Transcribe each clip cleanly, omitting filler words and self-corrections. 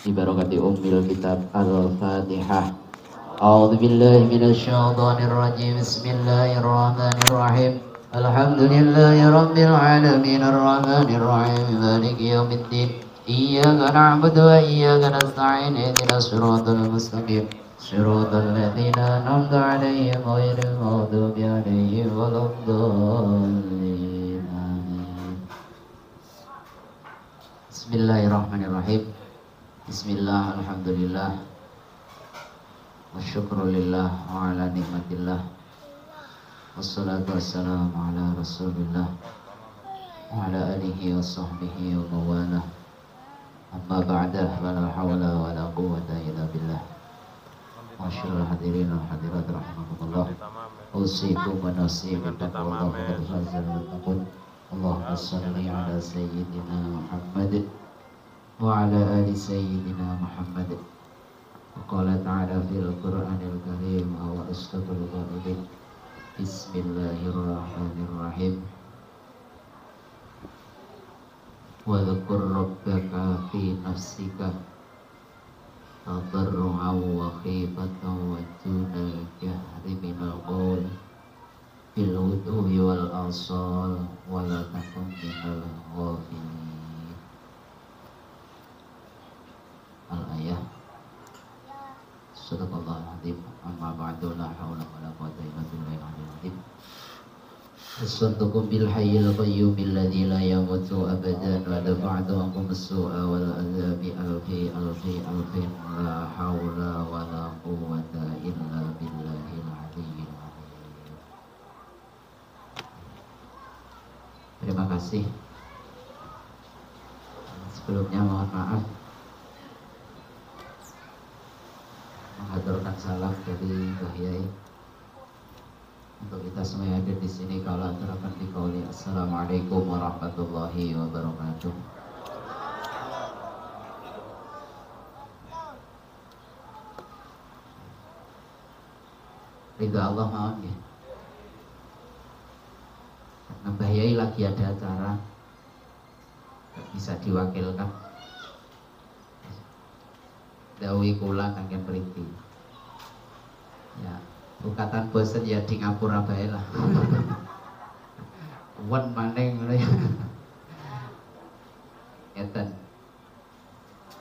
Bi barakati ummil kitab. Al-Fatihah. A'udzu billahi minasy syaithanir rajim. Bismillahirrahmanirrahim. Alhamdulillahi rabbil alamin arrahmanir rahim maliki yaumiddin. Iyyaka na'budu wa iyyaka nasta'in. Ihdinas siratal mustaqim. Siratal ladzina an'amta 'alaihim ghairil maghdubi 'alaihim waladdallin. Amin. Bismillahirrahmanirrahim. Bismillah, alhamdulillah, wa syukrulillah wa ala nikmatillah. Wassalatu wassalamu ala rasulillah wa ala alihi wa sahbihi wa mawalah. Amma ba'dah, wa la hawla wa la quwwata illa billah. Masyaallah hadirin wal hadirat rahimakumullah. Usikum wa nafsi bi taqwallah faqad faza al-muttaqun. Allahumma shalli ala sayyidina Muhammad wa ala ali sayyidina Muhammad. Wa qala ta'ala fil Qur'anil Karim wa asdaqul qailin. Bismillahirrahmanirrahim. Wa dzkur rabbaka fi nafsika tadarru'an wa khifatan wa dunal jahri minal qawl bil ghudwi wal asal wa la takun minal ghafilin. Al-ayah. Sadaqallahul azim. Amma ba'du, la haula wala quwwata illa billahil aliyyil azim. Aswantukum bil hayyil qayyum alladzi la yamutu abadan wa dafa'tu ankum as-su'a wal adza bi alfi alfi alfin la haula wala quwwata illa billahil aliyyil azim. Terima kasih. Sebelumnya mohon maaf mengaturkan salam dari Mbah Yai untuk kita semua yang hadir di sini. Kalau aturakan dikauli, assalamualaikum warahmatullahi wabarakatuh. Ridha Allah mohon ya. Karena Mbah Yai lagi ada acara, gak bisa diwakilkan. Dawi kula kangge mriki. Ya, bukatan bosen ya di ngapura bae lah. Wen maning ngono ya. Ngeten.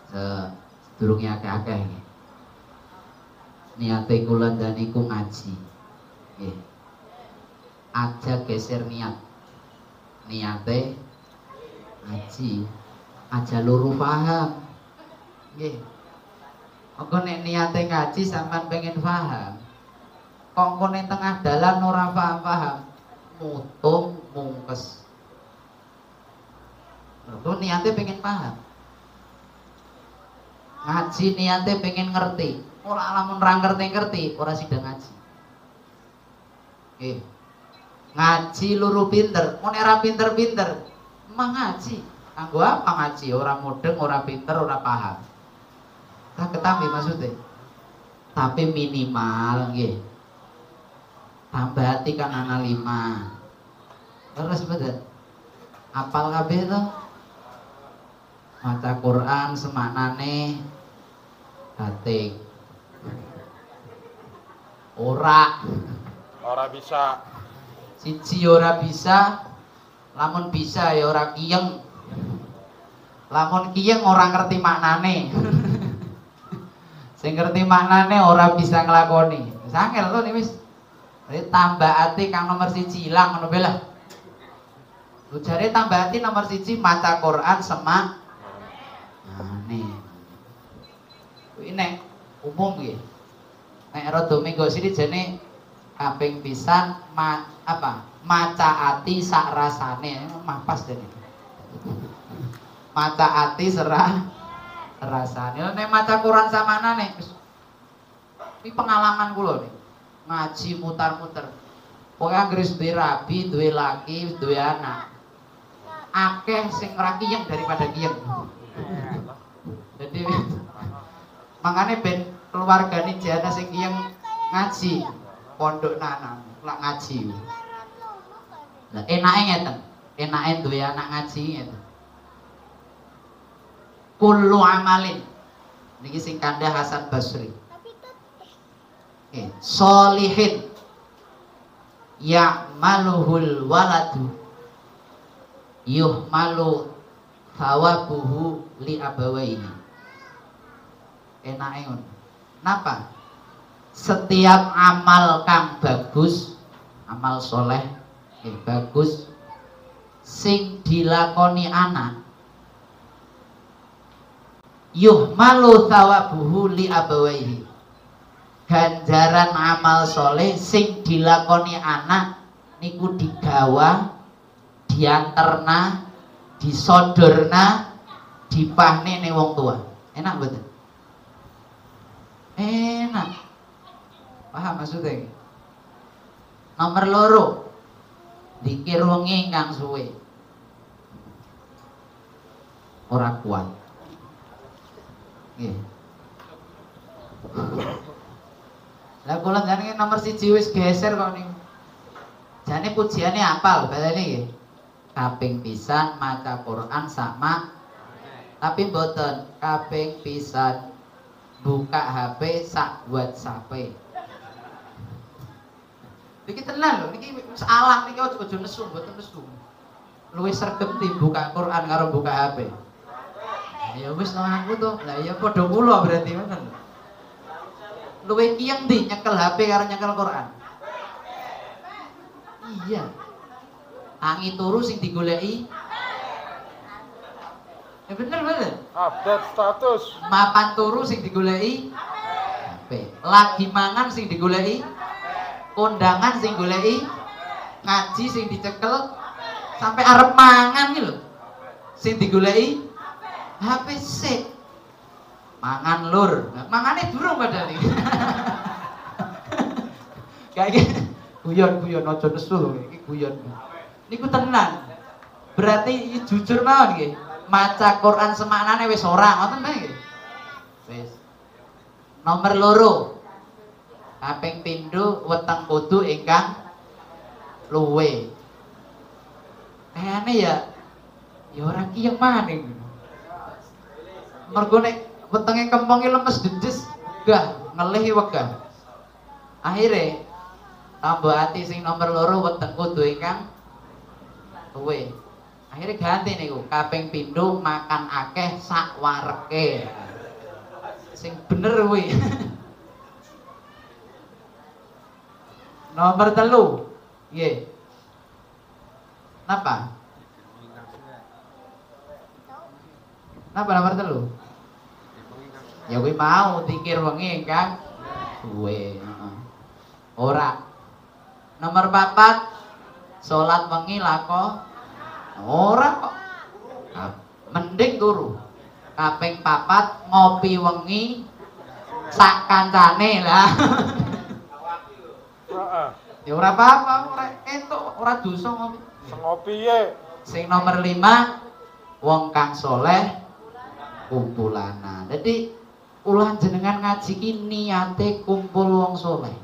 Sedurunge akeh-akeh iki. Niate kula ndaniku ngaji. Nggih. Aja geser niat. Niate ngaji, aja luru paham. Nggih. Engko nek niate ngaji sampean pengen paham. Kok engko ning tengah dalan ora paham-paham, mutung mungkes. Mergo niate pengen paham. Ngaji niate pengen ngerti. Ora lamun ora ngerti-ngerti, ora sida ngaji. Nggih. Ngaji luru pinter, mun ora pinter-pinter, mah ngaji. Kanggo apa ngaji? Ora mudeng, ora pinter, ora paham. Tak ketambi maksudnya. Tapi minimal nggih. Tambah hati kan ana 5. Terus betul. Apal kabeh to? Maca Quran semaknane batik. Ora. Ora bisa. Siji ora bisa, lamun bisa ya ora kiyeng. Lamun kiyeng ora ngerti maknane. Sing ngerti maknane ora bisa nglakoni. Wis angel to wis. Jadi tambah ati kang nomor 1 ilang ngono bae lah. Ujare tambah ati nomor 1 maca Quran semak. Ane. Kuwi nek umum nggih. Nek rada minggu sini jane kaping pisan maca ati sak rasane mapas jane. Maca ati serah rasane. Nek maca Quran samanane wis. Iki pengalaman kula nih. Ngaji mutar-muter. Pokoke anggere duwe rabi, duwe laki, duwe anak. Akeh sing ora kiyeng daripada kiyeng. Jadi makane ben keluargane jana sing kiyeng ngaji pondok nanam lak ngaji. Lah enake ngeten, enake duwe anak ngaji ngeten. Kullu amalin Niki sing kandha Hasan Basri. Solihin ya'maluhul waladu yuhmalu thawabuhu li abawaihi. Enake ngono. Napa? Setiap amal kang bagus, amal soleh bagus sing dilakoni anak, yuhmalu thawabuhu li abawaihi. Ganjaran amal soleh sing dilakoni anak niku digawa, dianterna, disodorna, dipahne ning wong tua. Enak mboten? Enak. Paham maksudnya? Nomor loro, dikir wengi ingkang suwe. Ora kuat. Nggih. Lah kula jane nomor 1 wis geser kok niku. Jane pujiane apal balene nggih. Kaping pisan maca Quran sama, tapi mboten kaping pisan buka HP sak WhatsApp. Niki tenan lho, niki wis alam niki aja nesu, mboten nesu. Luwih sregep buka Quran karo buka HP. Ya wis nang aku to. Lah ya padha kula berarti ngoten. Luwih kiyeng ndi nyekel HP karo nyekel Quran? Iya. Tangi turu sing digoleki. Ya bener bener. Update status. Mapan turu sing digoleki HP. Lagi mangan sing digoleki, kondangan sing goleki, ngaji sing dicekel, sampai arep mangan iki lho. Sing digoleki HP sik. Mangan lur. Mangane durung padahal iki. Kayak iki guyon-guyon aja nesu lho iki guyon. Niku tenan. Berarti jujur mawon nggih. Maca Quran semaknane wis ora, ngoten ta nggih? Wis. Nomor loro. Kaping pindho weteng kudu ingkang luwe. Kayane ya ya ora kiyeng maning. Mergo nek wetenge kempong iki lemes dedes, wegah, ngelih wegah. Akhire tambah ati sing nomor loro weteng kudu ingkang luwe. Akhire ganti niku, kaping pindho makan akeh sak wareke. Sing bener kuwi. Nomor 3, nggih. Napa? Napa nomor 3? Ya kuwi mau dikir wengi ingkang suwe, heeh. Ora. Nomor 4, salat wengi lako ora kok. Mending turu. Kaping 4 ngopi wengi sak kancane lah. Ya ora apa-apa, ora entuk, ora dosa ngopi. Ngopi ye. Sing nomor 5, wong kang soleh kumpulana. Jadi ulah jenengan ngaji ki niate kumpul wong soleh.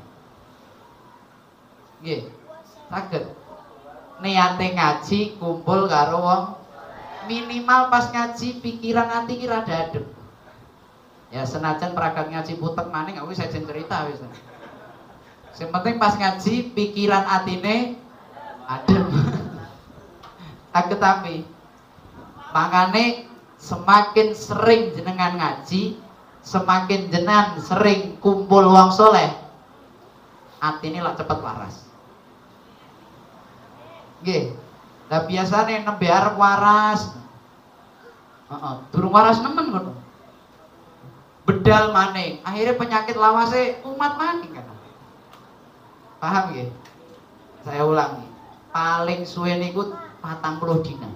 Nggih. Saged. Niate ngaji kumpul karo wong minimal pas ngaji pikiran ati ki rada adem. Ya senajan pragat ngaji putek maning aku wis ajen cerita wis. Sing penting pas ngaji pikiran atine adem. Saged tapi makane semakin sering jenengan ngaji, semakin jenengan sering kumpul wong soleh, atine lak cepet waras. Nggih. Lah biasane nembe arep waras. Heeh, durung waras nemen ngono. Bedal maning, akhirnya penyakit lawase umat maning kan. Paham nggih? Saya ulangi. Paling suwe niku 40 dina.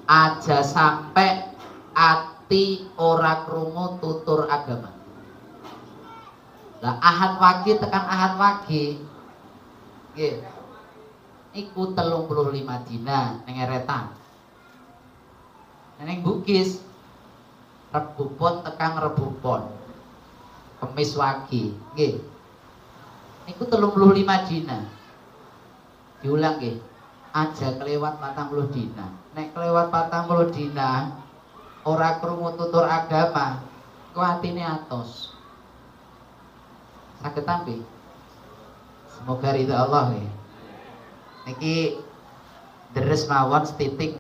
Aja sampai ati ora krungu tutur agama. Lah Ahad wage tekan Ahad wage. Nggih. Iku 35 dina ning Eretan. Ning Bugis Rebo Pon tekan Rebo Pon. Kemis wage, nggih. Niku 35 dina. Diulang nggih. Aja kelewat 40 dina. Nek kelewat 40 dina Ora krungu tutur agama, kok atine atos. Saged tampi? Semoga ridho Allah ya. Niki deres mawon setitik.